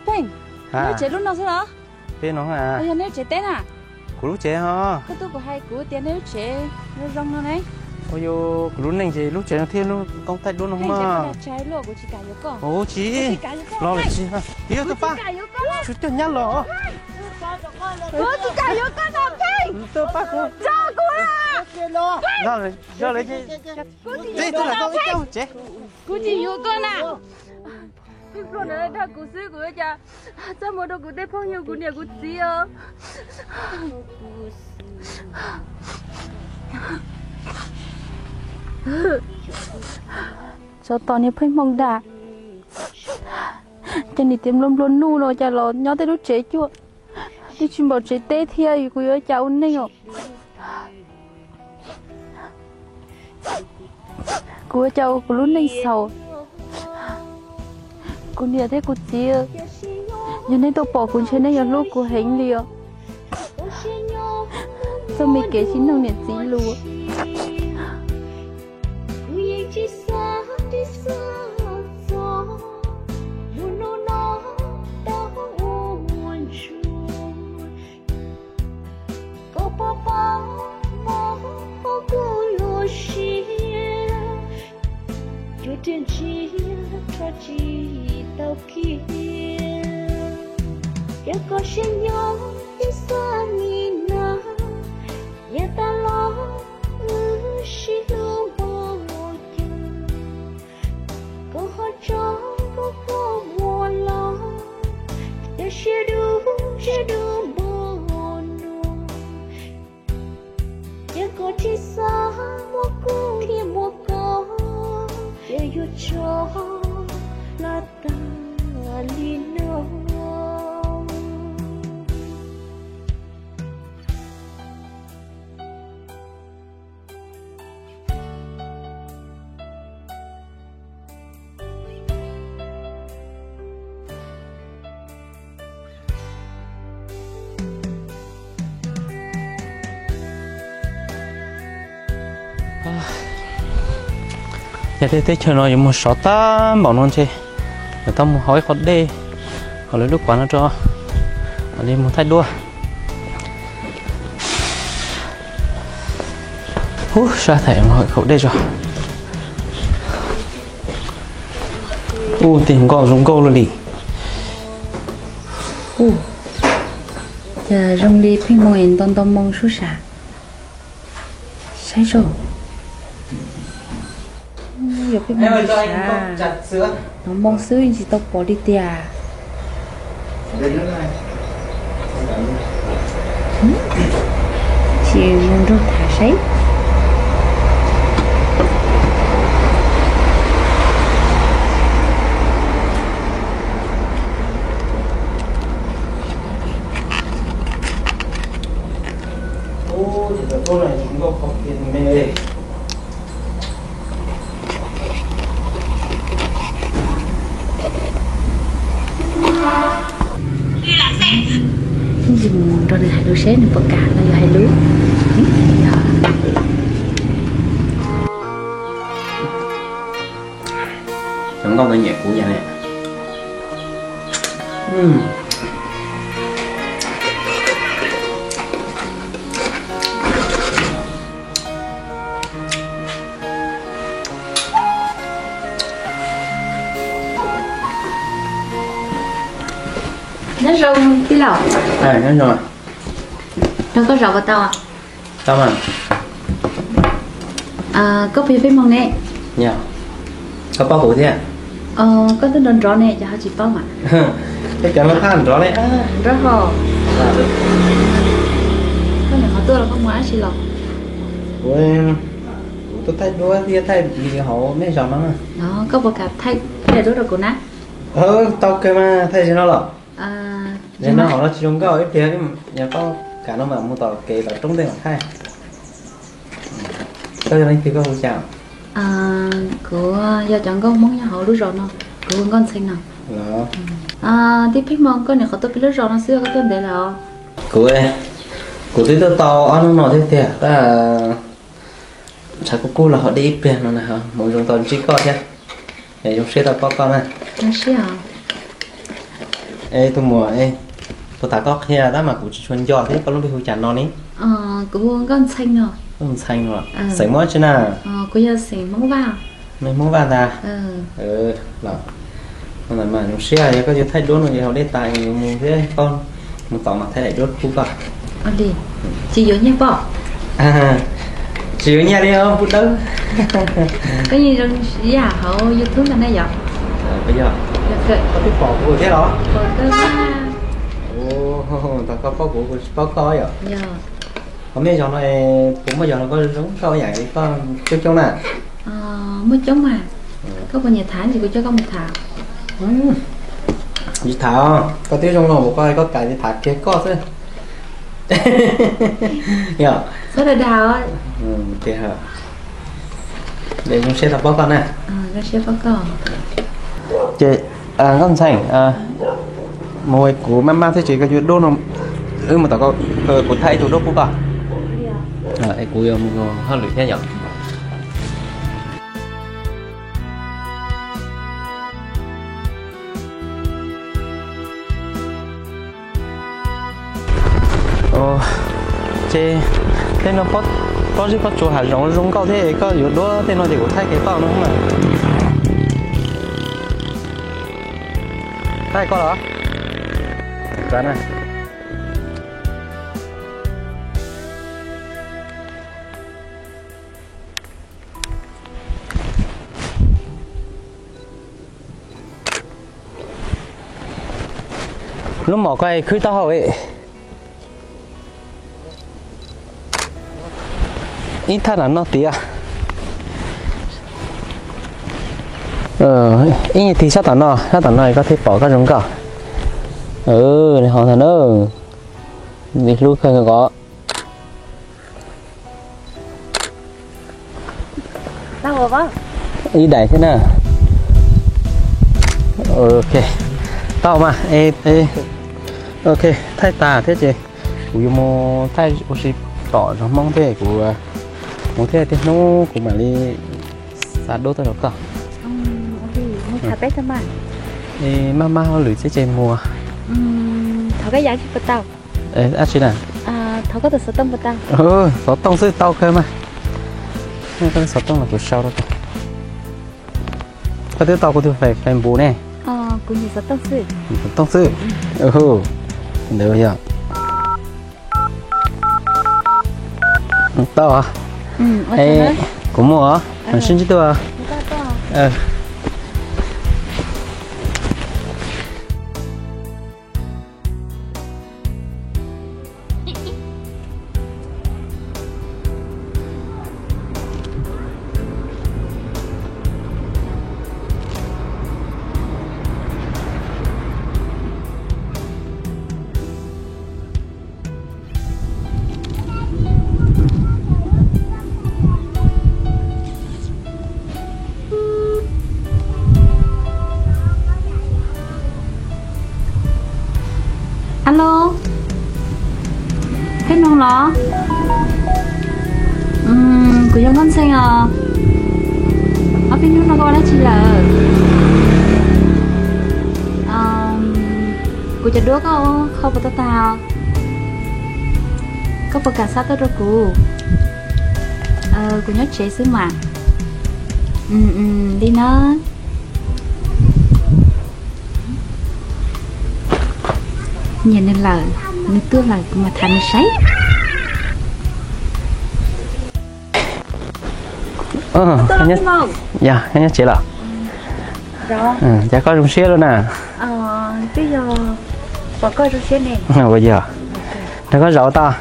Neb tsev lub no xwb los? Yog neb lub tsev teb na. Kuv lub tsev ho. Koj tub kuv hais kuv tias neb lub tsev zoo zoo no ne. Ua yus kuv lub neej ces lub tsev no thiab lub koob thaij duab no mas. Tsis los lawm tsis, twb tuaj pab, tsis coj nyab los. Tuaj pab kuv. Kuv tsis yuav koj na. Pheej Ploog ntawd dag kuv xwb, kuv ua cas txaj muag rau kuv tej phooj ywg, kuv niam kuv txiv os. Tsov tom niag Pheej Hmoo dag, ces niag tias nplua nplua nuj no cas los nyob tej lub tsev cuaj, twb tsis npaum tsev teb thiab, kuv yuav ua cas ua neej os. Kuv ua cas ua kuv lub neej xaus. Kuv niam thiab kuv txiv, yog nej tuaj pom kuv ntshe nej yuav hlub kuv heev li os. Txoj me kev tsis mloog niam txiv lus. Koj pom pom mob kuv lub siab, cuag riam ntsiag rho tsis tau kiag. Yog koj siab nyob ib xab mi na, yav tas los wb sib hlub npaum cas. Koj ho tso koj koj muag los, yog siab dub siab dub npaum no. Yog koj tsis xav muab kuv thiab muab koj, ces yuav tso hla tag li no. Yog tej teb chaws no yuav mus sov tag npaum no ntshe yuav tau mus hau ib qho dej, hau lawv lub kuav no rau, mam li mus thaij duab. Ub, sab tham mus hau ib qho dej tso. Ub, tej nkoj zoo nkauj luaj li. Ub, cas zoo li Pheej Hmoo es nto nto moo sub sam. Saib zoo. Yog Pheej Hmoo sub sam, nto moo xwb tsis tau pom li tiag. Sim mus nrog tham saib. Ib ntsis mus nrog nws hais lus seb nws puas kam los yog hais lus. Cov nkauj ntawd nyiam kuv yam ne. Nyob zoo tij laug. Nyob zoo. Nrog koj zov puas tau? Tau mas. Koj puas yog Pheej Hmoo ne? Yog. Koj paub kuv thiab? Koj twb nrov nrov ne, cas ho tsis paub mas? Koj cov no thaj nrov ne. Nrov hos. Koj nyuam qhuav tuaj los koj mus dab tsi los? Kuv, kuv tuaj thaij duab thiab thaij video hauv nej zos no na. Koj puas kam thaij, thaij duab rau kuv na? Tau kawg mas, thaij ze no los? Ze no hauv no tsis zoo nkauj ib pliag, yog koj kam no mam mus tom kev tom roob tej mam thaij. Koj yog leej twg, koj hu cas? Kuv yog cov nkauj Hmoob nyob hauv lub zos no, kuv hu Nkauj Ntxhee no. Tij Pheej Hmoo, koj nyuam qhuav tuaj pem lub zos no xwb koj tuaj ntev lawm os? Kuv, kuv twb tuaj tau ob hnub no thiab tiag, tab sis kuv kuj los haus dej ib pliag no na, mus zoo tau ntsib koj thiab, zoo siab tau paub koj na. Zoo siab os. Es tus muam, puas tas koj qhia tab mas kuv tsis tshua nco thiab, koj lub npe hu cas no ne? Kuv hu Nkauj Ntxhee no. Ntxhee no. Xeem Hmoob tsi na? Kuv yog xeem Hmoob Vaj. Mej Hmoob Vaj ntag. Los, zoo siab yog koj yuav thaij duab no ces haus dej tas yuav mus thiab, koj mus tom mas thaij daim duab pub koj. Tsis yuav nyiaj pom? Tsis yuav nyiaj li os, pub dawb. Koj yeej zoo ib yam hauv YouTube ntag ne yom? Koj twb pom kuv thiab los? Thaum koj paub kuv, kuv tsis paub koj yom? Qhov mej zog no, kuv muaj zog no koj zoo nkauj ib yam li koj coob coob na. Muaj coob mas. Koj puas nyiam tham es kuv coj koj mus tham? Tsis tham, koj twb zoo no ua koj, koj kam li tham kiag koj xwb. Yog. Txhob dag dag os. Tiag, zoo siab tau paub koj na. Ces Nkauj Ntxhee, mus, kuv maj maj thiab ces koj yuav duab no, wb mus tom, kuv thaij ib tug duab pub koj. Es kuv yuav mus hauj lwm thiab yom. Ces tej no pob zeb pob tsuas hav zoov zoo nkauj thiab, koj yuav duab tej no ces kuv thaij kiag koj no mas. Thaij koj los? Lub mom ko khwb taub hau. Ib thaj no tiav. Ib nyuag tig sab tom no, sab tom no koj thiaj pom koj zoo nkauj. Li ho ntag na. Hlub kawg nkaus. Ib daim thiab na. Ok, tau mas. Ok, thaij tas thiab ces kuv yuav mus thaij ua si tom zos Hmoob thiab, kuv mus thiab, tej hnub kuv mam li xa duab tuaj rau koj. Maj maj hauj lwm thiab ces mus. Dab tsi na? Xov tooj xwb tau kawg mas. Koj xov tooj los kuv sau rau koj. Koj twb tau kuv tus Facebook ne. Xov tooj xwb. Ntawd yog. Tau. Kuv mus os, sib ntsib dua. Alo, peb nug los? Kuv yog Nkauj Ntxhee os. Ob peb hnub no koj ua dab tsi lawm? Kuv cov duab koj ua kho puas tau tag? Koj puas kam xa tuaj rau kuv? Kuv nyob tsev xwb mas. Li na. Nyiam nws lawm, nws tuaj lawm kuv mam tham nws saib. Yog nyob tsev los? Cas koj zoo siab lawm na? Ua yog, nrog koj zaum tau.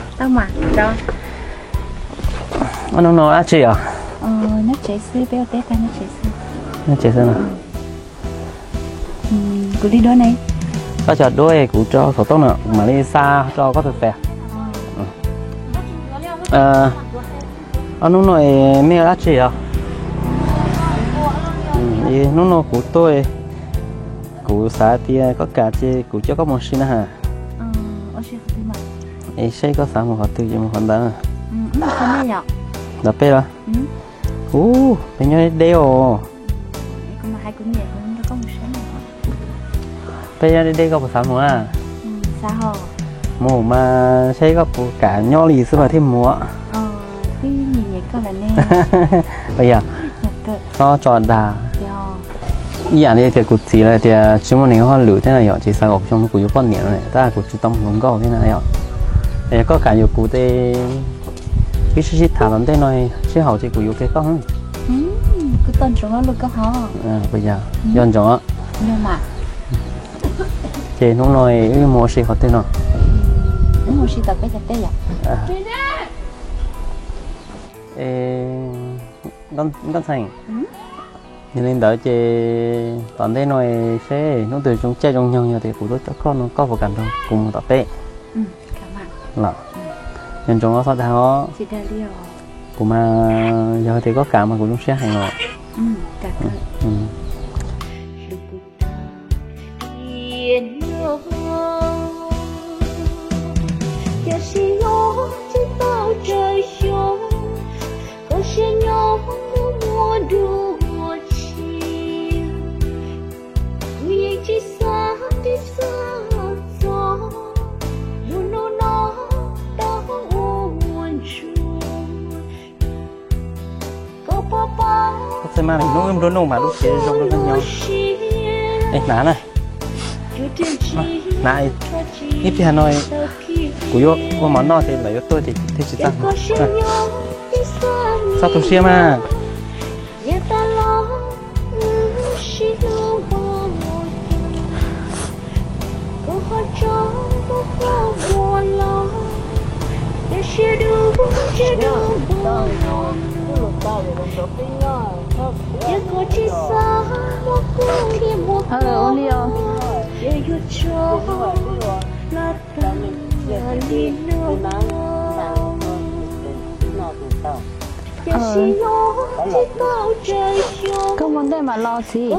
Hnub no dab tsi os? Nyob tsev xwb. Koj cov duab kuv tso xov tooj no mam li xa rau koj tus Facebook. Ob hnub no mej ua dab tsi os? Hnub no kuv tuaj, kuv xav tias koj kam ces kuv coj koj mus si na ha. Es seb koj xav mus qhov twg ces mus qhov ntawd. Ntawm peb los? Ub, peb nyob deb deb os. Peb nyob deb deb koj puas xav mus na? Mus mas saib koj puas kam nyob li xwb mas thiaj mus. Ua yog, txhob tso dag. Ib yam li tias kuv txiv lawv tias tsis muaj neeg hauj lwm thiab no yom, tsis xav kom xyoo no kuv yuav poj niam no, tab kuv tsis tau hluas nkauj thiab na yom. Es yog koj kam yuav kuv ces peb sib sib tham tom ntej no sib haum ces kuv yuav kiag koj. Kuv tau ntsoov lus koj ho. Yog ntsoov. Ces hnub no wb mus ua si qhov twg no? Wb mus ua si tom peb cov teb yom. Nkauj Ntxhee, yog li ntawd ces tom ntej no seb hnub twg zoo caij zoo nyoog yog tias kuv tuaj coj koj no koj puas kam nrog kuv mus tom peb? Los, nco ntsoov txhob dag os. Kuv mas yog tias koj kam mas kuv zoo siab heev os. Txawm mas hnub wb nplua nuj mas lub cev zoo li koj nyob. Es hnav na. Hnav ib pliag no kuv yuav ua mov noj ces lawv yuav tuaj ces thiaj tsis txaj. Txhob tu siab mas. Ua li os. Koj mus ntej mam los txiv.